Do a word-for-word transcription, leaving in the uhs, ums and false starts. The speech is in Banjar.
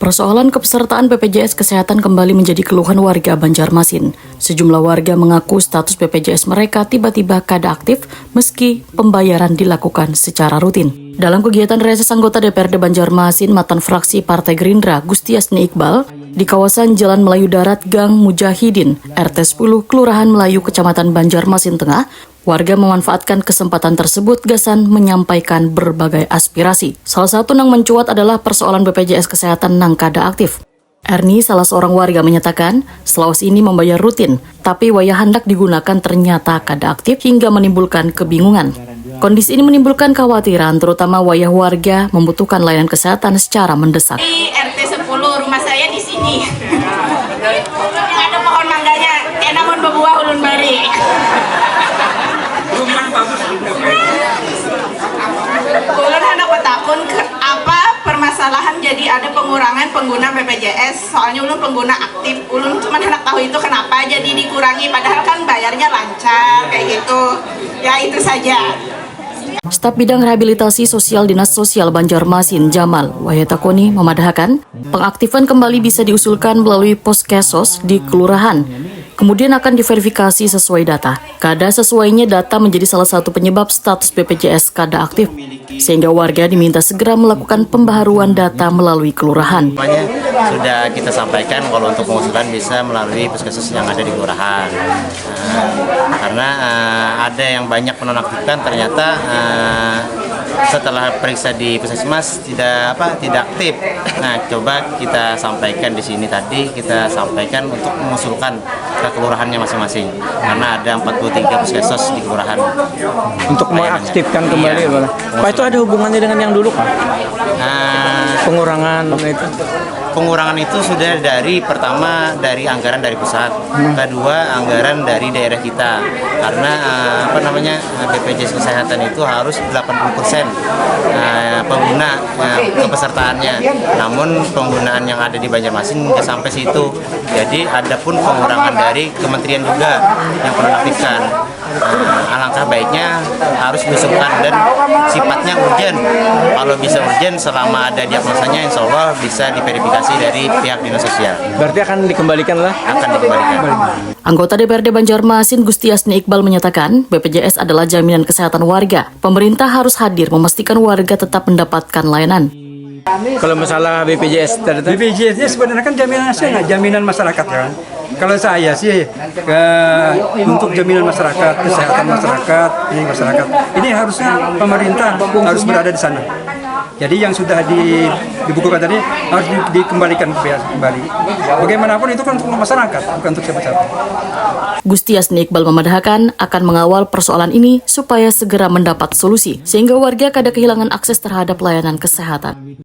Persoalan kepesertaan B P J S Kesehatan kembali menjadi keluhan warga Banjarmasin. Sejumlah warga mengaku status B P J S mereka tiba-tiba kada aktif meski pembayaran dilakukan secara rutin. Dalam kegiatan reses anggota D P R D Banjarmasin matan fraksi Partai Gerindra, Gustiasni Iqbal, di kawasan Jalan Melayu Darat, Gang Mujahidin, R T sepuluh, Kelurahan Melayu, Kecamatan Banjarmasin Tengah, warga memanfaatkan kesempatan tersebut gasan menyampaikan berbagai aspirasi. Salah satu nang mencuat adalah persoalan B P J S Kesehatan nang kada aktif. Erni, salah seorang warga, menyatakan, selawas ini membayar rutin, tapi wayah handak digunakan ternyata kada aktif hingga menimbulkan kebingungan. Kondisi ini menimbulkan kekhawatiran, terutama wayah warga membutuhkan layanan kesehatan secara mendesak. Di R T sepuluh, rumah saya di sini. Ada pohon mangganya, kena mun berbuah ulun bari. Ulun hendak bertakun ke apa permasalahan jadi ada pengurangan pengguna B P J S. Soalnya ulun pengguna aktif, ulun cuma hendak tahu itu kenapa jadi dikurangi, padahal kan bayarnya lancar kayak gitu. Ya, itu saja. Staf Bidang Rehabilitasi Sosial Dinas Sosial Banjarmasin, Jamal Wahetakoni, memadahakan, pengaktifan kembali bisa diusulkan melalui poskesos di kelurahan. Kemudian akan diverifikasi sesuai data. Kada sesuainya data menjadi salah satu penyebab status B P J S kada aktif, sehingga warga diminta segera melakukan pembaharuan data melalui kelurahan. Semuanya sudah kita sampaikan kalau untuk pengusulan bisa melalui puskesmas yang ada di kelurahan. Nah, karena eh, ada yang banyak menonaktifkan, ternyata eh, setelah periksa di puskesmas tidak apa tidak aktif. Nah, coba kita sampaikan di sini tadi, kita sampaikan untuk mengusulkan ke kelurahannya masing-masing, karena ada empat puluh tiga puskesmas di kelurahan. Untuk mengaktifkan kembali. Iya. Pak, itu ada hubungannya dengan yang dulu, Pak? Nah, pengurangan itu. Pengurangan itu sudah dari, pertama, dari anggaran dari pusat, hmm, kedua, anggaran dari daerah kita, karena eh, apa namanya, eh, B P J S Kesehatan itu harus delapan puluh persen eh, pengguna eh, kepesertaannya, namun penggunaan yang ada di Banjarmasin nggak sampai situ. Jadi ada pun pengurangan dari kementerian juga yang penonaktifkan. Nah, alangkah baiknya harus diusulkan dan sifatnya urgen. Kalau bisa urgen, selama ada diagnosanya, insya Allah bisa diverifikasi dari pihak dinas sosial. Berarti akan dikembalikan lah? Akan dikembalikan. Anggota D P R D Banjarmasin, Gustiasni Iqbal, menyatakan B P J S adalah jaminan kesehatan warga. Pemerintah harus hadir memastikan warga tetap mendapatkan layanan. Kalau masalah B P J S tadi tuh? B P J S ini sebenarnya kan jaminan nasional, jaminan masyarakat, kan. Kalau saya sih ke, untuk jaminan masyarakat, kesehatan masyarakat, ini masyarakat, ini harusnya pemerintah harus berada di sana. Jadi yang sudah di, dibukukan tadi harus di, dikembalikan ke, kembali. Bagaimanapun itu kan untuk masyarakat, bukan untuk siapa-siapa. Gustiasni Iqbal memadahakan akan mengawal persoalan ini supaya segera mendapat solusi, sehingga warga kada kehilangan akses terhadap layanan kesehatan.